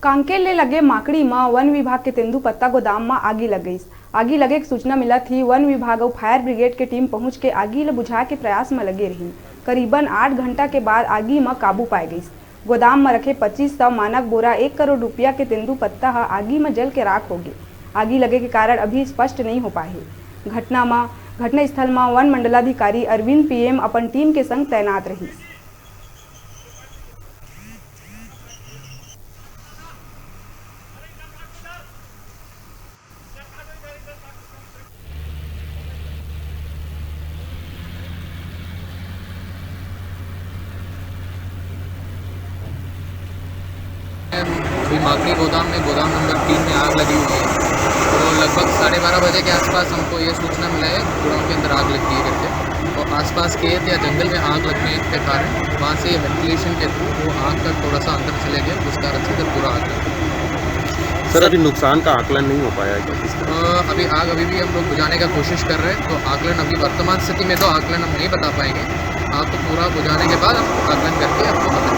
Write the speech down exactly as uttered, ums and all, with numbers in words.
कांकेर ले लगे माकड़ी म वन विभाग के तेंदूपत्ता गोदाम म आगी लग गइस। आगी लगे के सूचना मिलत ही वन विभाग अउ फायर ब्रिगेड के टीम पहुंच के आगी ल बुझाए के प्रयास म लगे रहिन। करीबन आठ घंटा के बाद आगी म काबू पाए गइस। गोदाम म रखे पच्चीस सौ मानक बोरा एक करोड़ रुपया के तेंदूपत्ता ह आगी म जल के राख हो गे। आगी लगे के कारण अभी स्पष्ट नइ हो पाए हे। घटना म, घटनास्थल म वन मंडलाधिकारी अरविंद पीएम अपन टीम के संग तैनात रहिस। अभी माकड़ी गोदाम में, गोदाम नंबर तीन में आग लगी हुई है। तो लगभग साढ़े बारह बजे के आसपास हमको ये सूचना मिला है, गोदाम के अंदर आग लग गई है करके। तो आसपास खेत या जंगल में आग लगने के कारण वहाँ से वेंटिलेशन के थ्रू वो आग का थोड़ा सा अंदर चले गए, उस कारण से इधर पूरा आग लग गई। सर, अभी नुकसान का आकलन नहीं हो पाया है क्या? किस तरह? अ, अभी आग अभी भी हम लोग बुझाने का कोशिश कर रहे हैं, तो आकलन अभी वर्तमान स्थिति में तो आकलन हम नहीं बता पाएंगे। आग को पूरा बुझाने के बाद हम आकलन करके आपको बता